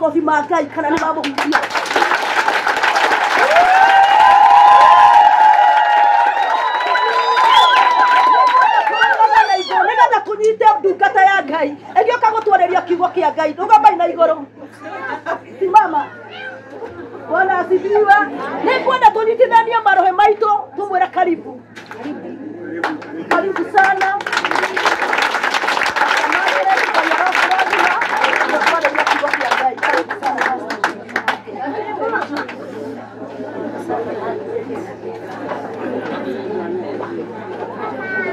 Makobi ma Ngai kana nĩ mamũhutia. Nĩgetha tũnyite ndungata ya Ngai ĩgĩũka gũtwarĩria kiugo kĩa Ngai. Rũgamai na igũrũ. Simama. Bwana asifiwe. Nĩngwenda tũnyitithanie maroho maitũ tũmwĩre karibu. Karibu sana.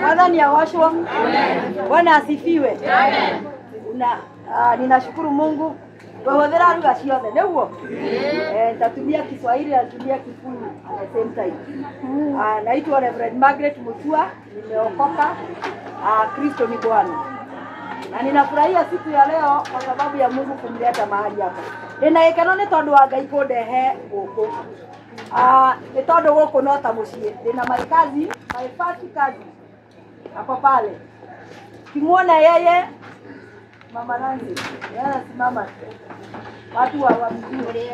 Mwathani agocwo. Bwana asifiwe. Na ninashukuru Mungu kuhũthĩra lugha ciothe nĩguo. Nitatumia Kiswahili na nitumia Kikuyu at the same time. Naitwa Reverend Margaret Mutua, nimeokoka. Kristo ni Bwana. Na ninafurahia siku ya leo kwa sababu ya Mungu kumleta mahali hapa. Ndĩna gĩkeno nĩ tondũ wa Ngai kũndehe gũkũ. Nĩ tondũ gũkũ no ta mũciĩ. Ndĩna my cousin, my first cousin ako pale. Kimwona yeye Mama Nancy, yeye anasimama. Watu wa wamjue.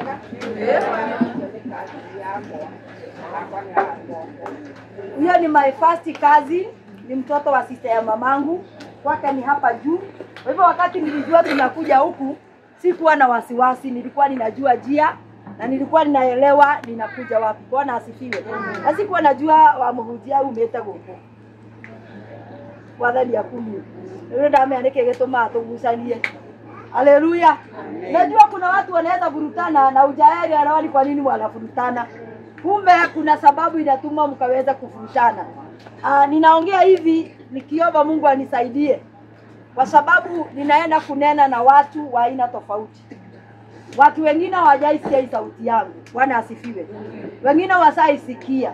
Huyo ni my first cousin, ni mtoto wa sister ya mamangu. Kwake ni hapa juu. Kwa hivyo wakati nilijua tunakuja huku, sikuwa na wasiwasi, nilikuwa ninajua njia na nilikuwa ninaelewa ninakuja wapi. Bwana asifiwe. Na sikuwa najua wa mũhunjia umĩte gũkũ. Mwathani akumio. Rĩu ndamenya nĩkĩ gĩtũmaga tũgucanie. Haleluya. Najua kuna watu wanaweza vurutana na hujaelewa ni kwa nini wanavurutana. Kumbe kuna sababu inatuma mkaweza kuvurutana. Ninaongea hivi nikiomba Mungu anisaidie, kwa sababu ninaenda kunena na watu wa aina tofauti. Watu wengine hawajaisikia sauti yangu. Bwana asifiwe. Wengine wasaisikia.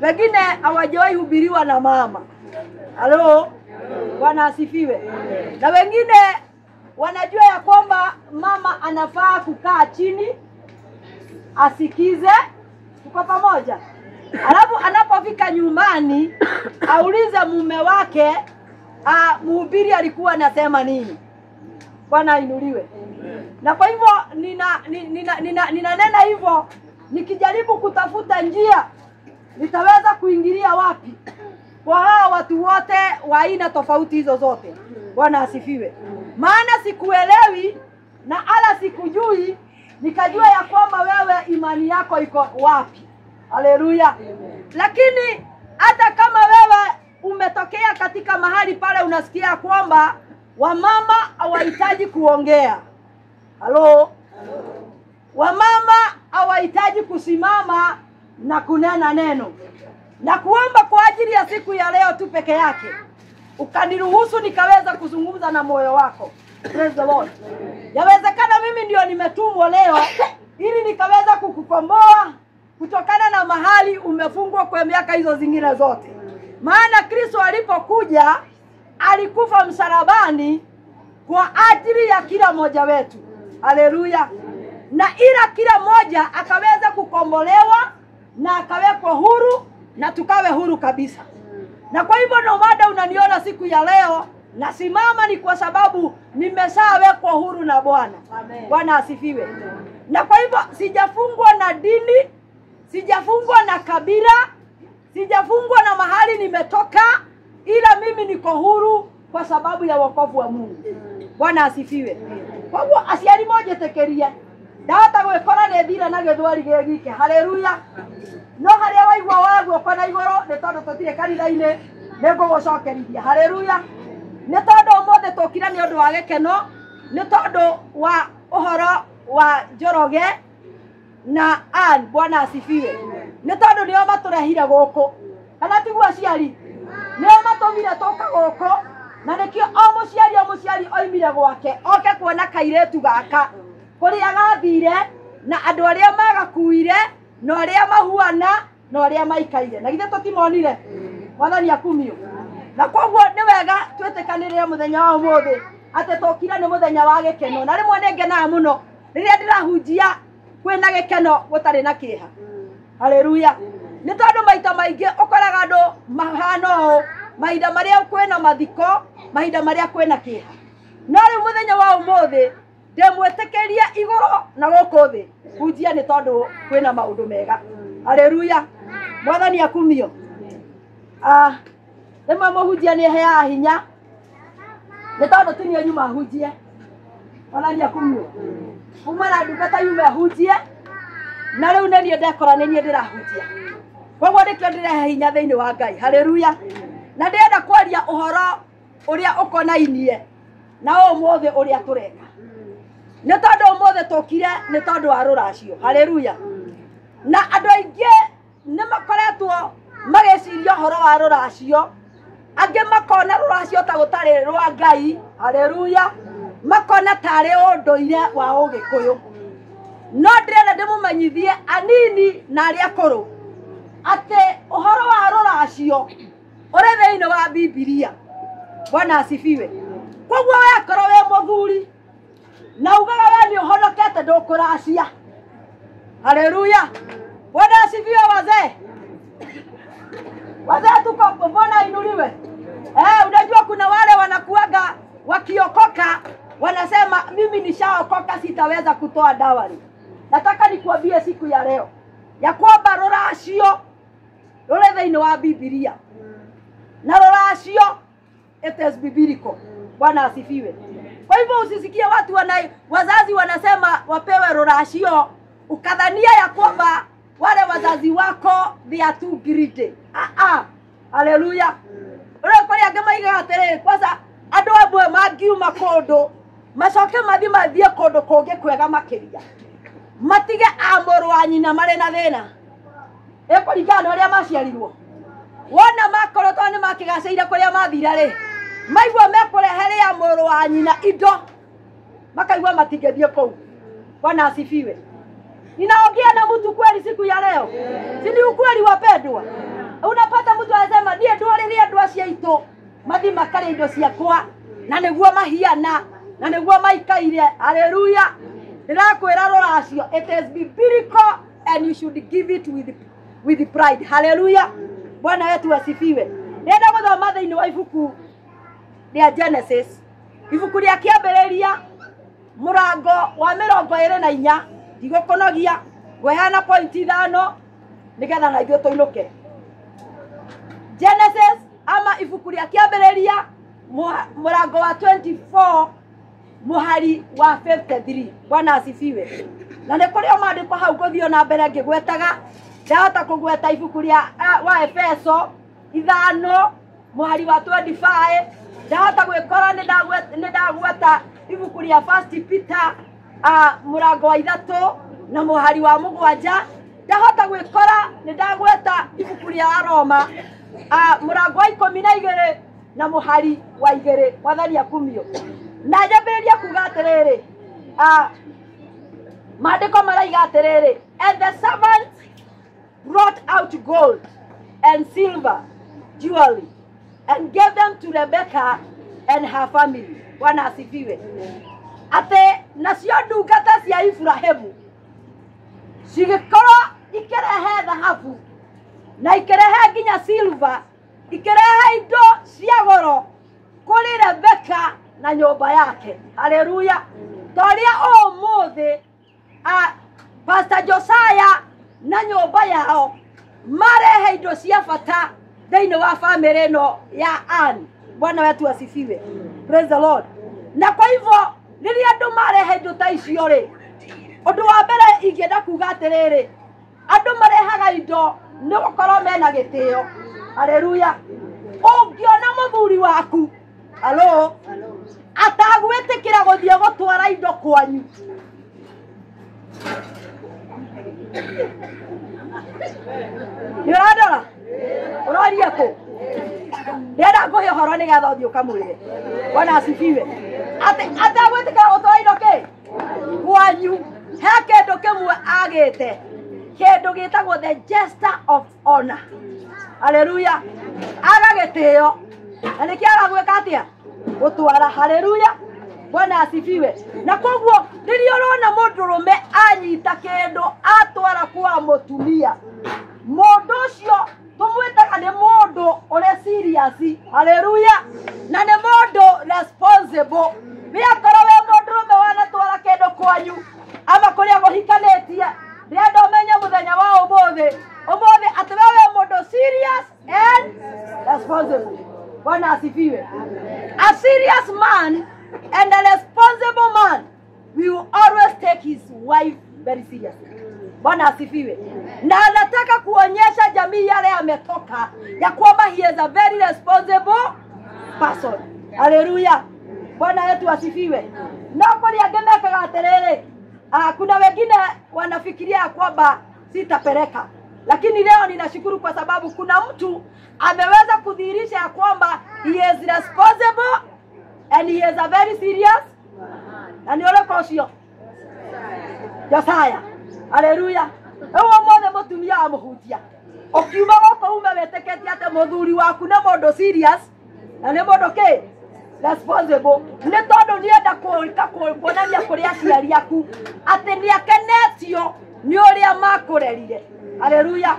Wengine hawajawahi hubiriwa na mama. Halo? Bwana asifiwe. Na wengine wanajua ya kwamba mama anafaa kukaa chini asikize, tuko pamoja. Alafu anapofika nyumbani aulize mume wake, mhubiri alikuwa anasema nini. Bwana ainuliwe. Na kwa hivyo ninanena hivyo nikijaribu kutafuta njia nitaweza kuingilia wapi kwa hawa watu wote wa aina tofauti hizo zote. Bwana asifiwe. Maana sikuelewi na ala sikujui, nikajua ya kwamba wewe imani yako iko wapi. Haleluya. Lakini hata kama wewe umetokea katika mahali pale unasikia kwamba wamama hawahitaji kuongea. Halo? Wamama hawahitaji kusimama na kunena neno. Na kuomba kwa ajili ya siku ya leo tu peke yake, ukaniruhusu nikaweza kuzungumza na moyo wako. Praise the Lord. Yawezekana mimi ndio nimetumwa leo ili nikaweza kukukomboa kutokana na mahali umefungwa kwa miaka hizo zingine zote. Maana Kristo alipokuja alikufa msalabani kwa ajili ya kila mmoja wetu. Haleluya. Na ila kila mmoja akaweza kukombolewa na akawekwa huru na tukawe huru kabisa. Na kwa hivyo no mada unaniona siku ya leo nasimama ni kwa sababu nimeshawekwa huru na Bwana. Bwana asifiwe. Na kwa hivyo sijafungwa na dini, sijafungwa na kabila, sijafungwa na mahali nimetoka, ila mimi niko huru kwa sababu ya wokovu wa Mungu. Bwana asifiwe. Kwa hivyo aciari monjĩtĩkĩrie ndahota gwĩkora nĩ thira na gĩthweri gĩ gike. Haleluya. No harĩa waigua wa guoko na igũrũ nĩ tondũ tũtirĩ kanitha-inĩ nĩ ngũgũcokerithia. Haleluya. Nĩ tondũ ũmũthĩ tũkire nĩ ũndũ wa gĩkeno, nĩ tondũ wa ũhoro wa Njoroge na Ann. Bwana asifiwe. Nĩ tondũ nĩo matũrehire gũkũ, kana tiguo aciari? Nĩo matũmire tũka gũkũ, na nĩkĩo o mũciari oimire gwake oke kuona kairĩtu gaka kũrĩa gathire na andũ arĩa magakuire na arĩa mahuana na arĩa maikaire. Na githĩ tũtimonire? Mwathani akumio. Na koguo nĩ wega twĩtĩkanĩrĩre mũthenya wa ũmũthĩ atĩ tũkire nĩ mũthenya wa gĩkeno. Na rĩmwe nĩ ngenaga mũno rĩrĩa ndĩrahunjia kwĩna gĩkeno gũtarĩ na kĩeha. Haleluya. Nĩ tondũ maita maingĩ ũkoraga andũ mahana ũũ mahinda marĩa kwĩna mathiko, mahinda marĩa kwĩna kĩeha. No rĩu mũthenya wa ũmũthĩ ndĩmwĩtĩkĩria igũrũ na gũkũ thĩ hunjia nĩ tondũ kwĩna maũndũ mega. Haleluya, Mwathani akumio. Rĩmwe mũhunjia nĩ aheaga hinya nĩ tondũ ti niĩ nyuma hunjie. Mwathani akumio. Kuma na ndungata yume hunjie na rĩu nĩ niĩ ndekora nĩ niĩ ndĩrahunjia. Koguo nĩkĩo ndĩrehe hinya thĩinĩ wa Ngai. Haleluya. Na ndĩrenda kwaria ũhoro ũrĩa ũkonainie na ũmũthĩ ũrĩa tũreka. Nĩ tondũ ũmũthĩ tũkire nĩ tondũ wa rũracio. Haleluya. Na andũ aingĩ nĩ makoretwo magĩciria ũhoro wa rũracio, angĩ makona rũracio ta gũtarĩ rwa Ngai. Haleluya. Makona tarĩ ũndũire wa Ũgĩkũyũ. No ndĩrenda ndĩmũmenyithie anini na arĩa akũrũ atĩ ũhoro wa rũracio ũrĩ thĩinĩ wa Bibilia. Bwana asifiwe. Koguo wekorwo wĩ mũthuri na ugaga we nĩ ũhonokete ndũkũracia. Haleluya. Bwana asifiwe wazee. Wazee tuko, Bwana inuliwe. Unajua kuna wale wanakuaga wakiokoka wanasema mimi nishaokoka sitaweza kutoa dawari. Nataka nikuambie siku ya leo ya kwamba rũracio rũrĩ thĩinĩ wa Bibilia. Na rũracio it is biblical. Bwana asifiwe. Kwa hivyo usisikie watu wazazi wanasema wapewe rũracio ukadhania ya kwamba wale wazazi wako they are too greedy. Haleluya. Ule kwa angĩ maigaga atĩrĩrĩ, kwanza andũ amwe mangiuma kũndũ macoke mathiĩ mathiĩ kũndũ kũngĩ kwega makĩria, matige a mũrũ wa nyina marĩ na thĩna ĩkũringana na ũrĩa maciarirwo. Wona makorwo tondũ nĩ makĩgacĩire kũrĩa mathire rĩ, maigua mekũreherea mũrũ wa nyina indo makaigua matingĩthiĩ kũu. Bwana asifiwe. Ninaongea na mtu kweli siku ya leo. Si ni ukweli wapendwa? Unapata mtu anasema niĩ ndwarĩrie andũ acio aitũ mathiĩ makarĩa indo ciakwa na nĩguo mahiana na nĩguo maikaire. Haleluya. Ndĩrakwĩra rũracio it is biblical and you should give it with pride. Haleluya. Bwana wetu asifiwe. Ndĩrenda gũthoma thĩinĩ wa ibuku rĩa Genesis, ibuku rĩa kĩambĩrĩria mũrango wa 24. Ndigũkũnogia, ngweheana pointi 5 nĩgetha na ithuĩ tũinũke. Genesis ama ibuku rĩa kĩambĩrĩria mũrango wa 24 mũhari wa 53. Bwana asifiwe. Na nĩ kũrĩ o maandĩko hau ngũthiĩ na mbere ngĩgwetaga. Ndahota kũgweta ibuku rĩa wa Efeso 5 mũhari wa 25. Ndahota gwĩkora nĩ ndagweta ibuku rĩa First Peter mũrango wa 3 na mũhari wa 7. Ndahota gwĩkora nĩ ndagweta ibuku rĩa Roma mũrango wa 12 na mũhari wa 2. Mwathani akumio. Na njambĩrĩria kuga atĩrĩrĩ, maandĩko maraiga atĩrĩrĩ, and the servants brought out gold and silver jewelry and gave them to Rebecca and her family. Bwana asifiwe. Atĩ nacio ndungata cia Ibrahimu cigĩkorwo ikĩrehe thahabu na ikĩrehe nginya silver, ikĩrehe indo cia goro kũrĩ Rebecca na nyũmba yake. Haleluya. Ta ũrĩa ũmũthĩ Pastor Josiah na nyũmba yao marehe indo cia bata thĩinĩ wa famĩlĩ ĩno ya Ann. Bwana wetu asifiwe. Praise the Lord. Na kwa hivyo rĩrĩa andũ marehe indo ta icio rĩ, ũndũ wa mbere ingĩenda kuga atĩrĩrĩ, andũ marehaga indo nĩ gũkorwo mena gĩtĩo. Haleluya. Ũngĩona mũthuri waku alo atagwĩtĩkĩra gũthiĩ gũtwara indo kwanyu, nĩ ũrandora? Ũroria kũ? Ndĩrenda ngũhe ũhoro nĩgetha ũthiĩ ũkamwĩre. Bwana asifiwe. Atĩ atagwĩtĩkĩra gũtwara indo kĩ kwanyu, he kĩndũ kĩmwe agĩte, kĩndũ gĩtagwo the gesture of honor. Haleluya. Aga gĩtĩo na nĩkĩo aragwĩka atĩa? Gũtwara. Haleluya. Bwana asifiwe. Na koguo rĩrĩa ũrona mũndũrũme anyita kĩndũ atwara kwa mũtumia, mũndũ ũcio tũmwĩtaga nĩ mũndũ ũrĩ serious. Haleluya. Na nĩ mũndũ responsible. Wĩakorwo wĩ mũndũrũme wanatwara kĩndũ kwanyu, Ama kũrĩa mũhikanĩtie. Ndĩrenda ũmenye mũthenya wa ũmũthĩ ũmũthĩ atĩ we wĩ mũndũ serious and responsible. Bwana asifiwe. A serious man and a responsible man will always take his wife very seriously. Bwana asifiwe. Na anataka kuonyesha jamii yale ametoka ya kwamba he is a very responsible person. Haleluya. Bwana wetu asifiwe. No kũrĩ angĩ mekaga atĩrĩrĩ, kuna wengine wanafikiria ya kwamba sitapeleka, lakini leo ninashukuru kwa sababu kuna mtu ameweza kudhihirisha ya kwamba he is responsible and he is a very serious. Na nĩ ũrĩkũ ũcio? Josiah. Haleluya. Rĩu ũmũthĩ mũtumia wa mũhunjia ũkiuma gũkũ ume wĩtĩkĩtie atĩ mũthuri waku nĩ mũndũ serious na nĩ mũndũ kĩ responsible, nĩ tondũ nĩenda kuonania kũrĩ aciari aku atĩ nĩakenetio nĩ ũrĩa makũrerire. Haleluya.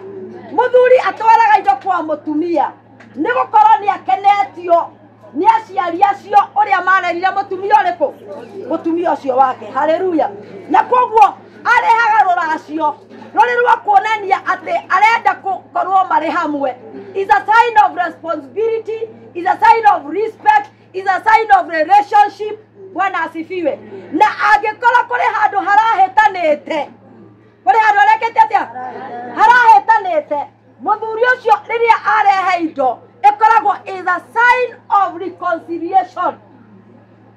Mũthuri atwaraga indo kwa mũtumia nĩ gũkorwo nĩakenetio nĩ aciari acio ũrĩa marerire mũtumia ũrĩkũ, mũtumia ũcio wake. Haleluya. Na koguo arehaga rũracio rũrĩ rwa kuonania atĩ arenda gũkorwo marĩ hamwe. Is a sign of responsibility, is a sign of respect, is a sign of relationship. Bwana asifiwe. Na angĩkorwo kũrĩ handũ harahĩtanĩte, kũrĩ handũ harekete atĩa harahĩtanĩte, mũthuri ũcio rĩrĩa arehe indo ĩkoragwo is a sign of reconciliation.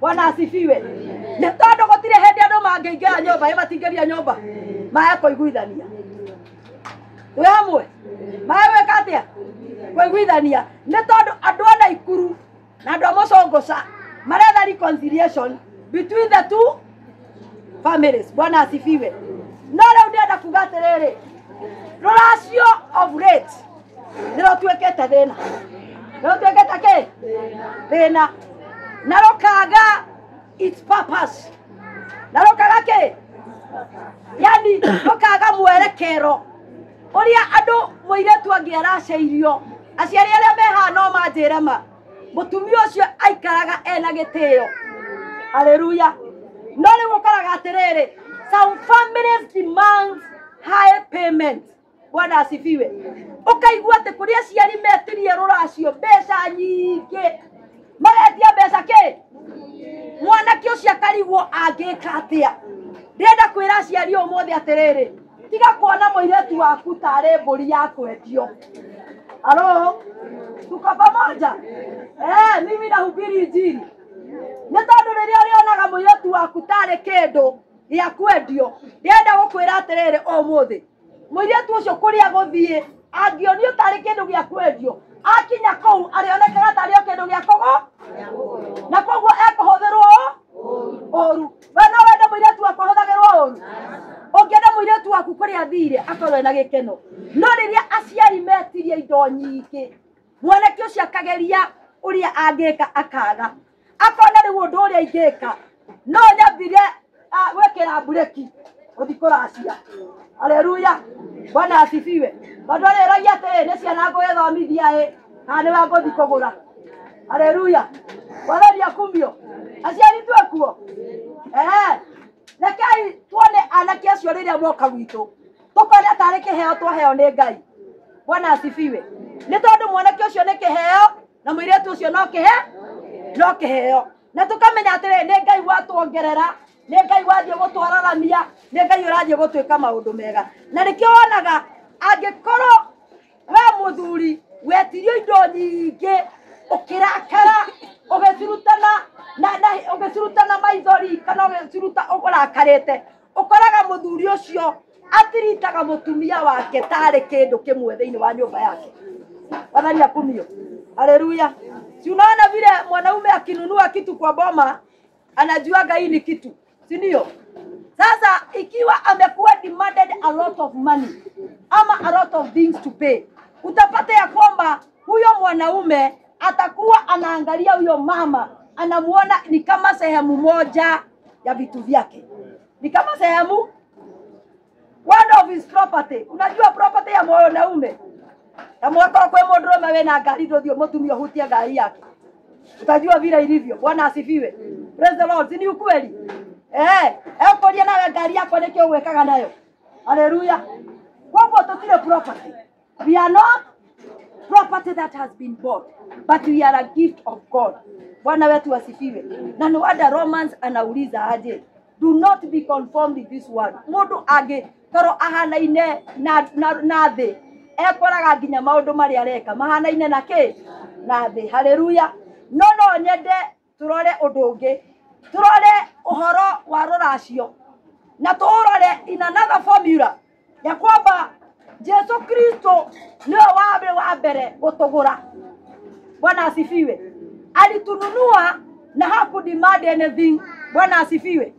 Bwana asifiwe. Nĩ tondũ gũtirĩ hĩndĩ andũ mangĩingĩra nyũmba, ĩ matingĩria nyũmba maya kũiguithania. Twĩ hamwe maya gwĩka atĩa? Kũiguithania. Nĩ tondũ andũ a Naikuru na andũ a Mũcũngũca maretha reconciliation between the two families. Bwana asifiwe. No rĩu ndĩrenda kuga atĩrĩrĩ, rũracio of rate nĩ rũtuĩkĩte thĩna, nĩ rũtuĩkĩte kĩ thĩna, na rũkaga its purpose, na rũkaga kĩ, yani rũkaga mwerekero ũrĩa andũ mũirĩtu angĩaraceirio. Aciari arĩa me haha no manjĩre ma, mũtumia ũcio aikaraga ena gĩtĩo. Haleluya. No rĩu ũkoraga atĩrĩrĩ, some families demand high payment. Bwana asifiwe. Ũkaigua atĩ kũrĩ aciari metirie rũracio mbeca nyingĩ, magetia mbeca kĩ, mwanake ũcio akarigwo angĩka atĩa. Ndĩrenda kwĩra aciari ũmũthĩ atĩrĩrĩ, tiga kuona mũirĩtu waku tarĩ mbũri ya kwendio. Halo, tuko pamoja? Mimi nahubiri injili. Nĩ tondũ rĩrĩa ũrĩonaga mũirĩtu waku tarĩ kĩndũ gĩa kwendio, ndĩrenda gũkwĩra atĩrĩrĩ ũmũthĩ, mũirĩtu ũcio kũrĩa gũthiĩ angĩonio tarĩ kĩndũ gĩa kwendio, akinya kũu arĩonekaga tarĩ o kĩndũ gĩa kũgũ, na koguo ekũhũthĩrwo ũru. We no wende mũirĩtu waku ahũthagĩrwo ũru? Ũngĩenda mũirĩtu waku kũrĩa athire akorwo ena gĩkeno. No rĩrĩa aciari metirie indo nyingĩ, mwanake ũcio akageria ũrĩa angĩka akaga, akona rĩu ũndũ ũrĩa ingĩka no nyambire gwĩkĩra mbureki gũthiĩ kũracia. Haleluya. Bwana asifiwe. Tondũ arĩragia atĩrĩ, nĩ ciana ngũgĩthomithia ĩ, kana nĩwe ngũthiĩ kũgũra. Haleluya. Mwathani akumio. Aciari twekuo. Rekei tuone anake acio rĩrĩa moka gwitũ tũkona tarĩ kĩheo twaheo nĩ Ngai. Bwana asifiwe. Nĩ tondũ mwanake ũcio nĩ kĩheo na mũirĩtu ũcio no kĩheo, na tũkamenya atĩrĩ, nĩ Ngai watuongerera, nĩ Ngai wathiĩ gũtwararamia, nĩ Ngai ũrathiĩ gũtwĩka maũndũ mega. Na nĩkĩo wonaga angĩkorwo we mũthuri wetirio indo nyingĩ ũkĩrakara ũgĩcirutana na ũgĩcirutana maithori kana ũgĩciruta ũrakarĩte, ũkoraga mũthuri ũcio atiritaga mũtumia wake tarĩ kĩndũ kĩmwe thĩinĩ wa nyũmba yake. Wathani akumio. Haleluya. Si unaona vile mwanaume akinunua kitu kwa boma anajuaga hii ni kitu, si ndio? Sasa ikiwa amekuwa demanded a lot of money ama a lot of things to pay, utapata ya kwamba huyo mwanaume atakuwa anaangalia huyo mama, anamuona ni kama sehemu moja ya vitu vyake, ni kama sehemu one of his property. Unajua property ya mwanaume na mwaka kwa mũndũrũme wĩna ngari ndũthiĩ mũtumia ũhutie ngari yake, utajua vile ilivyo. Bwana asifiwe. Praise the Lord. Si ni ukweli? Ekuria nawe ngari yakwa nĩkĩ ũgwĩkaga nayo. Haleluya. Koguo tũtirĩ property. We are not property that has been bought, but we are a gift of God. Bwana wetu asifiwe. Na no wonder Romans anauliza aje, do not be conformed with this world. Mundu ange toro ahanaine na thĩ, ekoraga nginya maundu maria areka mahanaine na kĩ? Na thĩ. Haleluya. No no nyende turore undu ungi, turore uhoro wa rũracio na tuurore in another formula ya kwamba Jesu Kristo niwe wa mbere gutugura. Bwana asifiwe. Alitununua na hakudemand anything. Bwana asifiwe.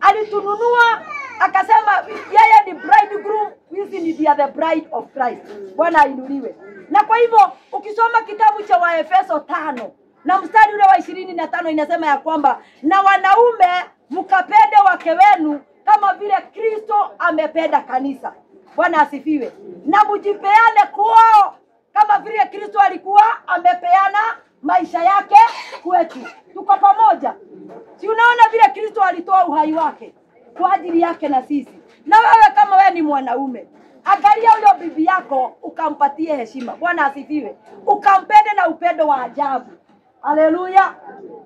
Alitununua akasema yeye ni bridegroom, sisi ni the bride of Christ. Bwana ainuliwe. Na kwa hivyo ukisoma kitabu cha Waefeso 5 na mstari ule wa 25 inasema ya kwamba na wanaume mkapende wake wenu kama vile Kristo amependa kanisa. Bwana asifiwe. Na mjipeane kwao kama vile Kristo alikuwa amepeana maisha yake kwetu. Tuko pamoja. Si unaona vile Kristo alitoa uhai wake kwa ajili yake na sisi. Na wewe kama wewe ni mwanaume, angalia huyo bibi yako ukampatie heshima. Bwana asifiwe. Ukampende na upendo wa ajabu. Haleluya.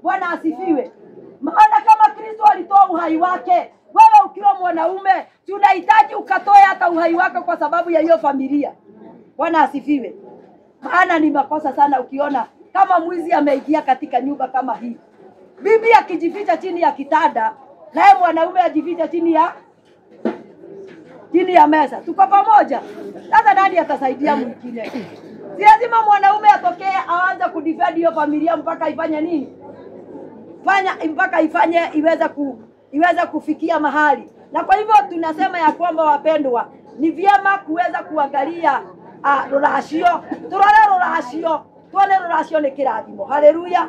Bwana asifiwe. Maana kama Kristo alitoa uhai wake, wewe ukiwa mwanaume tunahitaji ukatoe hata uhai wako kwa sababu ya hiyo familia. Bwana asifiwe. Maana ni makosa sana ukiona kama mwizi ameingia katika nyumba kama hii, bibi akijificha chini ya kitanda, naye mwanaume ajificha chini ya meza. Tuko pamoja? Sasa nani atasaidia mwingine? Si lazima mwanaume atokee aanze kudefend hiyo familia mpaka ifanye nini? Mpaka ifanye iweze kufikia mahali. Na kwa hivyo tunasema ya kwamba wapendwa, ni vyema kuweza kuangalia rũracio, turore rũracio, tuone rũracio nĩ kĩrathimo. Haleluya.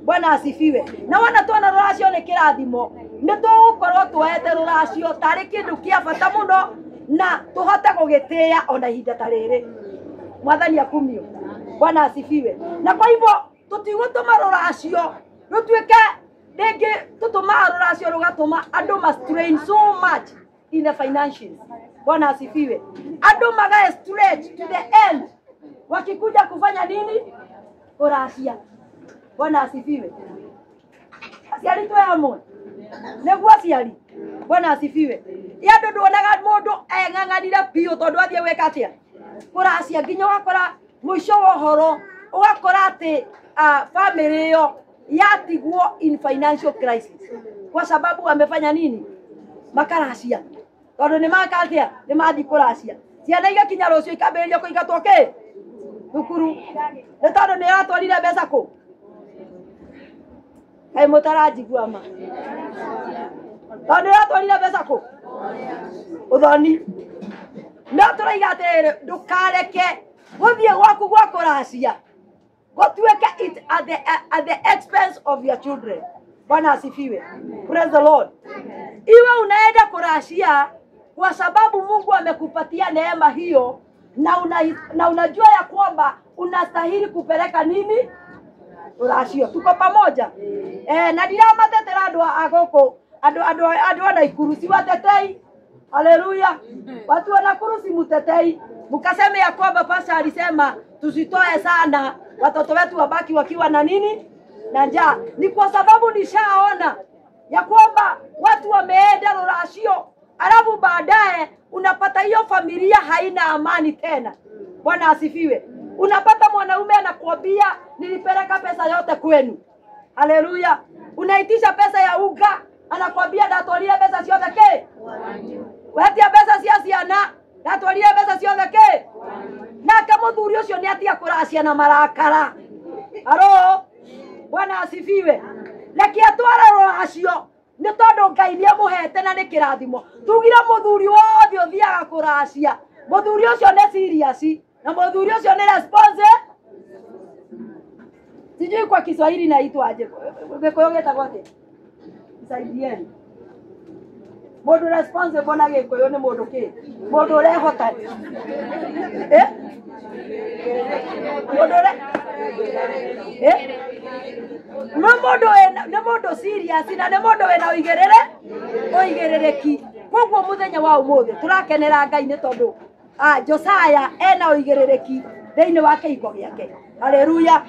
Bwana asifiwe. Na wana tuona rũracio nĩ kĩrathimo, nĩ tũgũkorwo tuoete rũracio tarĩ kĩndũ kĩa bata mũno na tũhote gũgĩtĩĩa ona ihinda ta rĩrĩ. Mwathani akumio. Bwana asifiwe. Na kwa hivyo tũtigũtũma rũracio rũtuĩke rĩngĩ, tũtũmaga rũracio rũgatũma andũ ma strain so much in the financials. Bwana asifiwe. Andũ magae stretch to the end wakikuja kufanya nini? Kũracia. Bwana asifiwe. Aciari twĩ hamwe? Nĩguo aciari. Bwana asifiwe. Ya andũ nduonaga mũndũ eng'ang'anire biũ tondũ athiĩ gwĩka atĩa? Kũracia, nginya ũgakora mũico wa ũhoro ũgakora atĩ family ĩyo yatigwo in financial crisis kwa sababu wamefanya nini? Makaracia. Tondũ nĩ maka atĩa? Nĩ mathiĩ kũracia. Ciana igakinya rũciũ ikambĩrĩria kũingatwo kĩ? Thukuru. Nĩ tondũ nĩ ĩratwarire mbeca kũ? Kaĩ mũtaranjigua ma? Tondũ nĩ ĩratwarire mbeca kũ? Ũthoni. No tũraiga atĩrĩrĩ, ndũkareke gũthiĩ gwaku gwa kũracia gũtuĩke it at the expense of your children. Bwana asifiwe. Praise the Lord. Iwe unaenda kũracia kwa sababu Mungu amekupatia neema hiyo, na unajua ya kwamba unastahili kupeleka nini? Rũracio. Tuko pamoja? Na ndiramatetera andũ a gũkũ, andũ a Naikuru si watetei. Haleluya. Watu wa Nakuru si mutetei. Mkaseme ya kwamba pastor alisema tusitoe sana, watoto wetu wabaki wakiwa na nini? Na njaa. Ni kwa sababu nishaona ya kwamba watu wameenda rũracio, alafu baadaye unapata hiyo familia haina amani tena. Bwana asifiwe. Unapata mwanaume anakuambia nilipeleka pesa yote kwenu. Haleluya. Unaitisha pesa ya unga, anakuambia ndatwaria pesa ciothe kĩ? Wetia pesa cia ciana, ndatwaria pesa ciothe kĩ? Nake mũthuri ũcio nĩ atia kũracia na marakara. Aro, Bwana asifiwe. Reke atware rũracio nĩ tondũ Ngai nĩ amũhete na nĩ kĩrathimo. Tugire mũthuri wothe ũthiaga kũracia, mũthuri ũcio nĩ serious na mũthuri ũcio nĩ response. Sijui kwa Kiswahili inaitwa aje. Gĩkũyũ gĩtagwo atĩa? Nisaidieni. Mũndũ responsible na Gĩkũyũ nĩ mũndũ kĩ? Mũndũ ũrehota. Mũndũ ũre Nĩ mũndũ nĩ mũndũ serious na nĩ mũndũ wĩna ũigĩrĩrĩki. Koguo mũthenya wa ũmũthĩ tũrakenera Ngai nĩ tondũ Josiah ena ũigĩrĩrĩki thĩinĩ wa kĩhiko gĩake. Haleluya,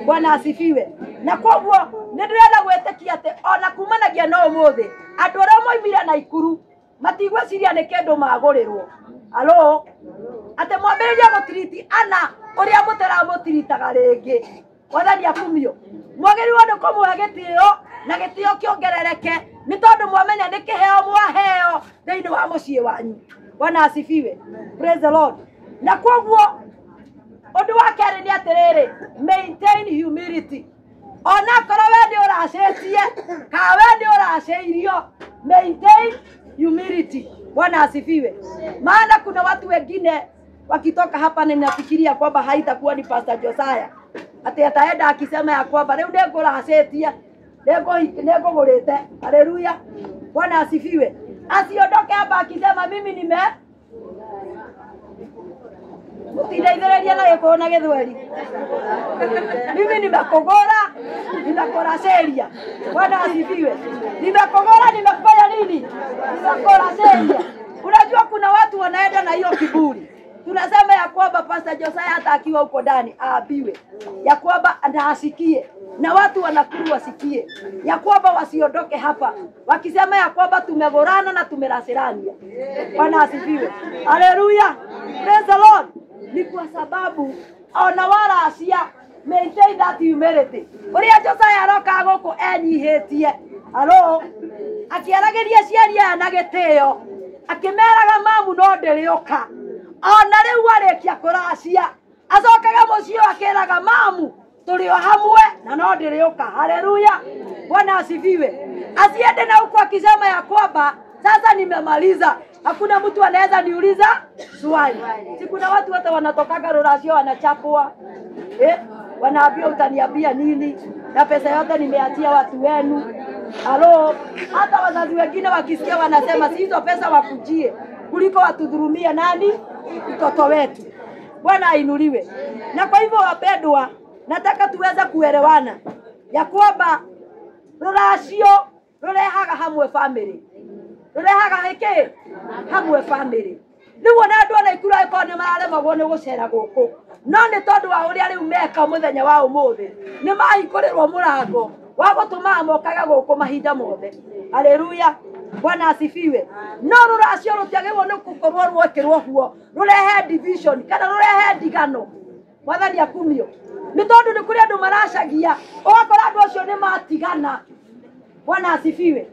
Bwana asifiwe. Na koguo nĩ ndĩrenda gwĩtĩkia atĩ ona kumanagia na ũmũthĩ andũ arĩa moimire Naikuru matigwĩciria nĩ kĩndũ magũrĩrwo. Alo, atĩ mwambĩrĩria gũtiriti ana ũrĩa mũtaramũtiritaga rĩngĩ. Mwathani akumio. Mwagĩrĩirwo nĩ kũmũhe gĩtĩo na gĩtĩo kĩongerereke nĩ tondũ mwamenya nĩ kĩheo mwaheo thĩinĩ wa mũciĩ wanyu. Bwana asifiwe. Praise the Lord. Na koguo ũndũ wa kerĩ nĩ atĩrĩrĩ, maintain humility. Ona korwo we nĩ ũracĩtie kana we nĩ ũracĩirio, maintain humility. Bwana asifiwe. Maana kuna watu wengine wakitoka hapa ninafikiria kwamba haitakuwa ni Pastor Josiah ati ataenda akisema ya kwamba rĩu nĩngũracĩtie nĩngũgũrĩte. Haleluya, Bwana asifiwe. Asiondoke hapa akisema mimi nime mũtindeithĩrĩria na Gĩkũyũ na Gĩthweri, mimi nimekũgũra nimekũracĩria. Bwana asifiwe. Nimekũgũra nimekufanya nini? Nimekũracĩria. Unajua kuna watu wanaenda na hiyo kiburi. Tunasema ya kwamba Pastor Josiah hata akiwa huko ndani aambiwe ya kwamba na asikie, na watu wanakuru wasikie ya kwamba wasiondoke hapa wakisema ya kwamba tumegorana na tumerasirania. Bwana asifiwe. Haleluya, praise the Lord. Ni kwa sababu ona waracia, maintain that humility. Uria Josiah aroka gũkũ enyihĩtie, alo, akĩaragĩria aciari aya na gĩtĩo, akĩmeraga mamu no ndĩrĩũka. Ona rĩu arĩkia kũracia acokaga mũciĩ akĩraga mamu tũrĩ o hamwe na no ndĩrĩũka. Haleluya, Bwana asifiwe. Asiende na huko akisema ya kwamba sasa nimemaliza, hakuna mtu anaweza niuliza swali. Si kuna watu hata wanatokaga ruracio wanachapwa, wanaambia utaniambia nini na pesa yote nimeachia watu wenu. Halo, hata wazazi wengine wakisikia wanasema si hizo pesa wakujie kuliko watudhurumie nani mtoto wetu. Bwana ainuliwe. Na kwa hivyo wapendwa, nataka tuweze kuelewana ya kwamba ruracio rurehaga hamwe family, rurehaga hiki hamwe family. Rĩu ona andũ a Naikuru angĩkorwo nĩ mararemagwo nĩ gũcera gũkũ, no nĩ tondũ wa ũrĩa rĩu meka mũthenya wa ũmũthĩ nĩ mahingũrĩrwo mũrango wa gũtũmaga mokaga gũkũ mahinda mothe. Haleluya, Bwana asifiwe. No ruracio rũtiagĩrĩirwo nĩ gũkorwo rwekĩrwo huo rũrehe division kana rũrehe ndigano. Mwathani akumio. Nĩ tondũ nĩ kũrĩ andũ maracagia ũgakora andũ acio nĩ matigana. Bwana asifiwe.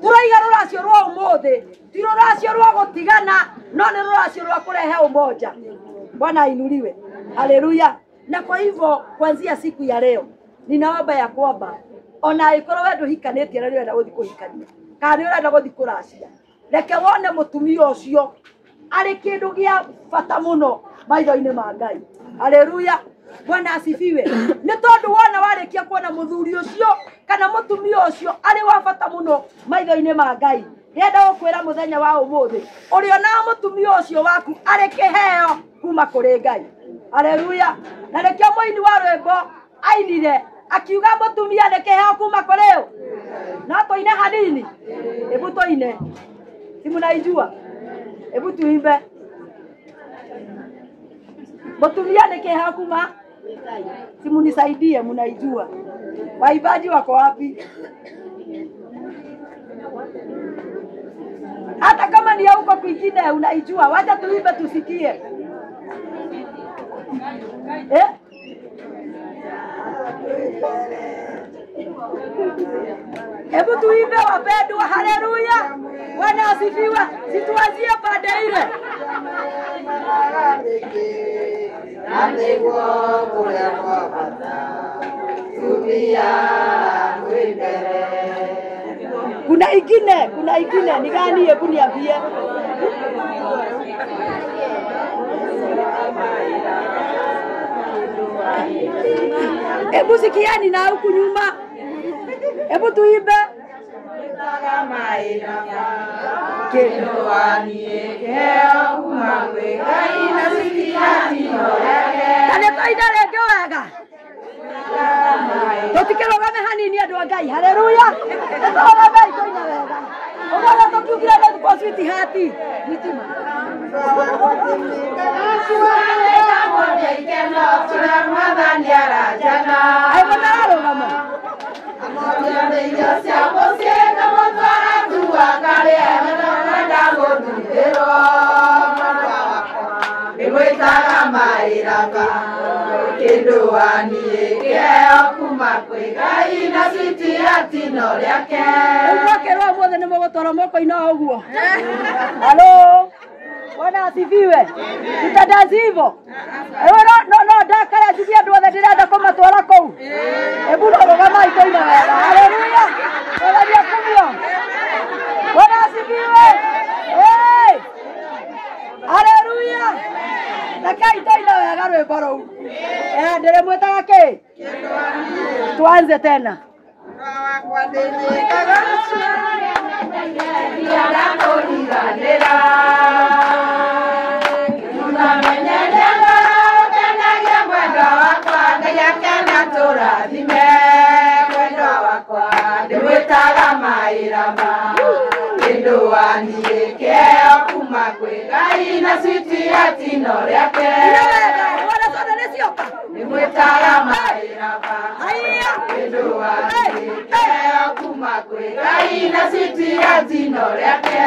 Tũraiga rũracio rwa ũmũthĩ ti rũracio rwa gũtigana, no nĩ rũracio rwa kũrehe umoja. Bwana ainuliwe. Haleluya. Na kwa hivyo kuanzia siku ya leo ninaomba ya kwamba ona angĩkorwo we ndũhikanĩtie na nĩũrenda gũthiĩ kũhikania kana nĩũrenda gũthiĩ kũracia, reke wone mũtumia ũcio arĩ kĩndũ gĩa bata mũno maitho-inĩ ma Ngai. Haleluya, Bwana asifiwe. Nĩ tondũ wona warĩkia kuona mũthuri ũcio kana mũtumia ũcio arĩ wa bata mũno maitho-inĩ ma Ngai, ndĩrenda gũkwĩra mũthenya wa ũmũthĩ ũrĩonaga mũtumia ũcio waku arĩ kĩheo kuma kũrĩ Ngai. Haleluya. Na nĩkĩo mũini wa rwĩmbo ainire akiuga mũtumia nĩ kĩheo kuma kũrĩ ũ. No tũine hanini, hebu tũine, si mnaijua? Hebu tuimbe mũtumia nĩ kĩheo kuma, si munisaidie, mnaijua? Waimbaji wako wapi? Hata kama ni huko kwingine unaijua, wacha tuimbe tusikie. Hebu tuimbe wapendwa. Haleluya, Bwana asifiwe. Situanzie pande ile. Kuna ingine, kuna ingine ni gani? Hebu niambie. Hebu sikiani na huku nyuma. Hebu tuimbe. Na nĩ twaina rĩngĩ wega. Mutikirugame hanini andu a Ngai. Haleluya. Tũrũgame tũina wega. Ũguo tũkiugire nĩ kwa sweetheart. Mitima. Ai mũtararũgama. Rĩu mwakĩrwo ũmũthĩ nĩ mũgũtwarwo moko-inĩ o ũguo. Halo. Bwana asifiwe. Tutadansi hivyo. Ewe no no no ndakara njugie andũ othe ndĩrenda kũmatwara kũu. Hebu rũgama itũina wega. Haleluya. Mwathani akumio. Bwana asifiwe. Hey. Haleluya. Rekei tũine wega rwĩmbo rũu. Eh, ndĩrĩmwĩtaga kĩ? Tuanze tena. Ina wega. Bwana soda nĩ cioka. Haiya.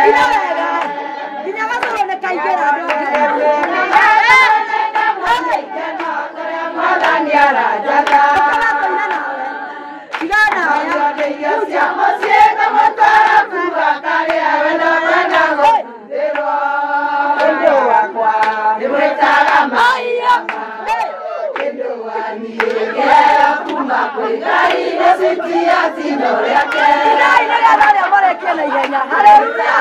Ina wega. Nginya gacũrũ nĩ kaingĩra andũ a Ngai. Ũkaga kũina nawe. Tigana nawe. Kuja. Haiya. Hey. Inai nĩgetha arĩa marekie na ihenya. Haleluya.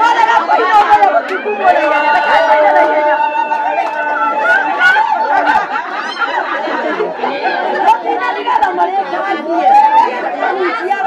Wale kũina ũmenya gũtikumwo na ihenya. Rekei tũine na ihenya. Gũtina nĩgetha marĩkangie. Kũnyitia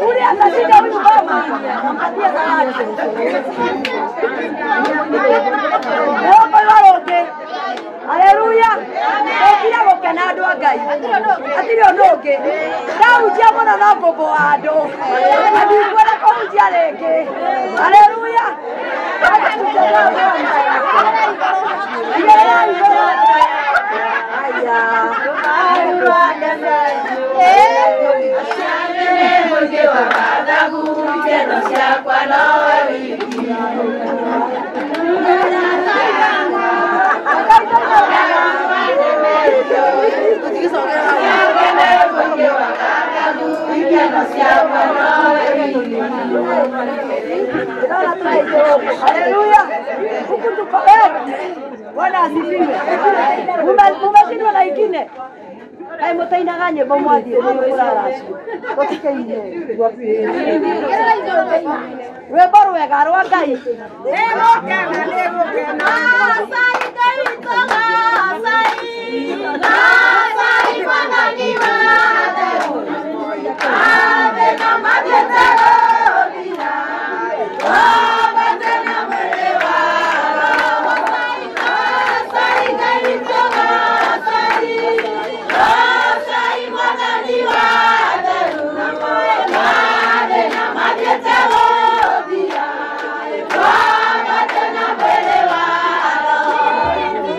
Ule atashinda huyu mama ampatie zawadi. Leo rũngĩ. Haleluya. Tũkire gũkena andũ a Ngai. Hatirĩ ũndũ ũngĩ. Ndahunjia mũno no ngũmboa andũ. Na ndikuenda kũhunjia rĩngĩ. Haleluya. Igĩrĩrai igũrũ. Aya. Haleluya. Huku tuko Bwana asifiwe. Mumeshindwa na ingine. Kaĩ mũtainaga nyĩmbo mwathiĩ kũrara tũtikeine. Rwĩmbo rwega rwa Ngai.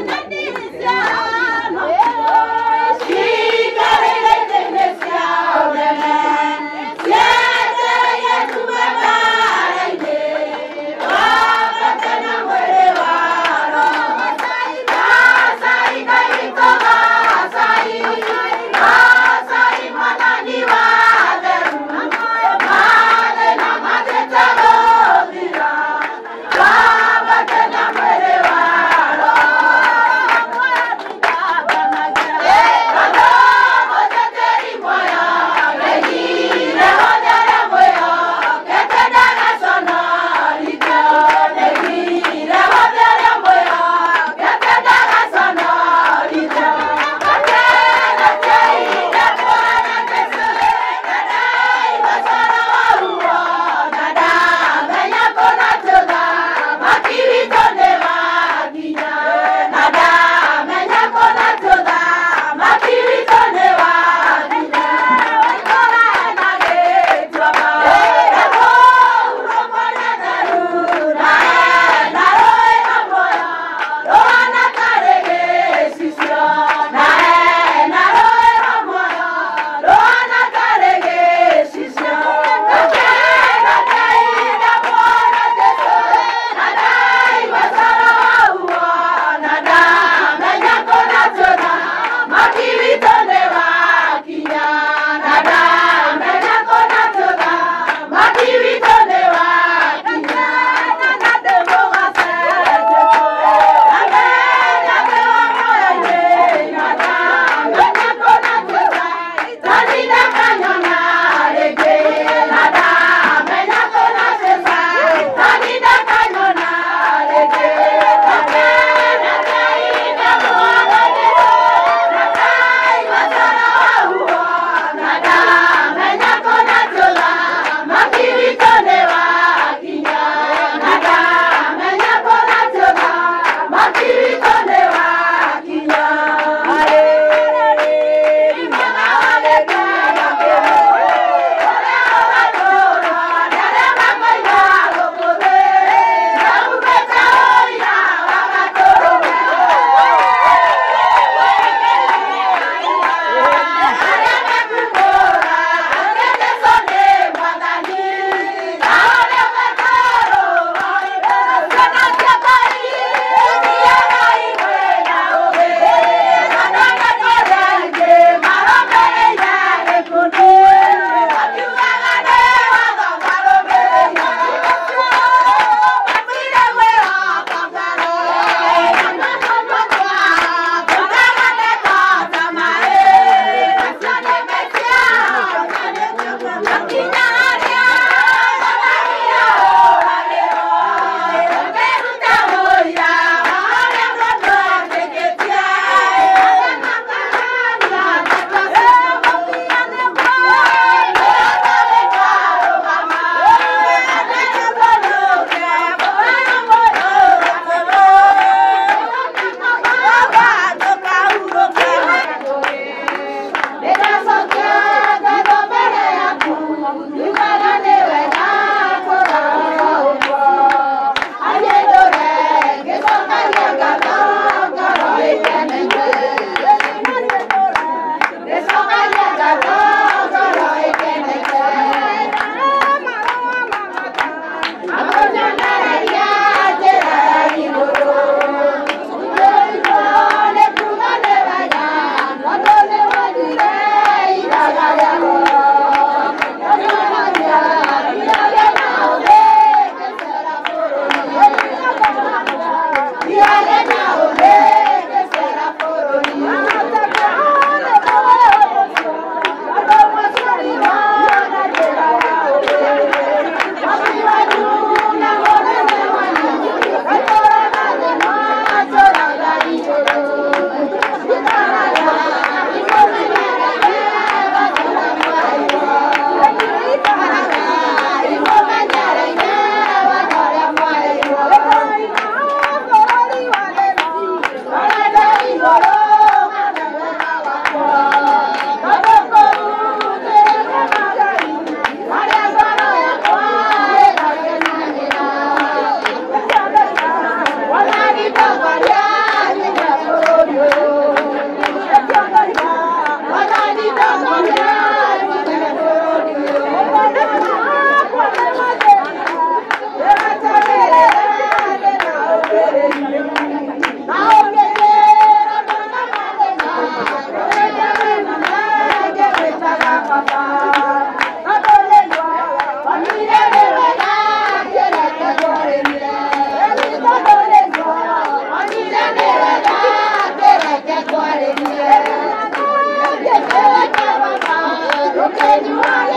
Thank you. Can you